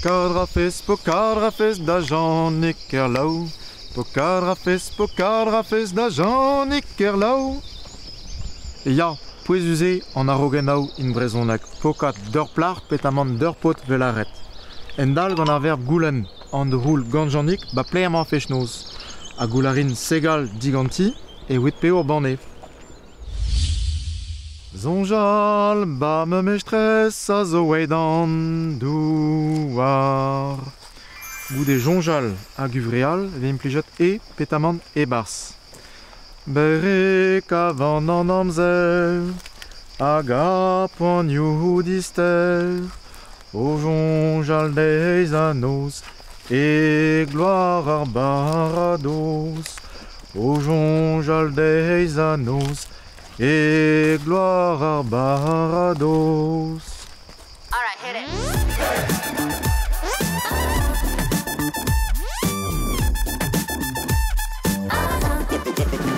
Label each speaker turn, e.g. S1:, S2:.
S1: Pokad 'rafes, pokad 'rafes da Janig Kerlaou Pokad 'rafes, pokad 'rafes da Janig Kerlaou Ya, pouezus eo an arogennoù in brezhoneg pokat d'ur plac'h petamant d'ur paotr 'vel lâret. Endal gant ar verb goulenn an droul gant Janig 'ba plec'h emañ ar fest-noz. Ha goull a rin segal diganti evit p'eo banne. Soñjal 'ba ma mestrez a zo aet d'an douar. Goude soñjal hag huñvreal e vez implijet e petamant e-barzh. Berr kavan an amzer hag ar poanioù dister o soñjal deiz ha noz e gloar ar baradoz. O soñjal deiz ha noz e gloar ar baradoz.
S2: All right, hit it.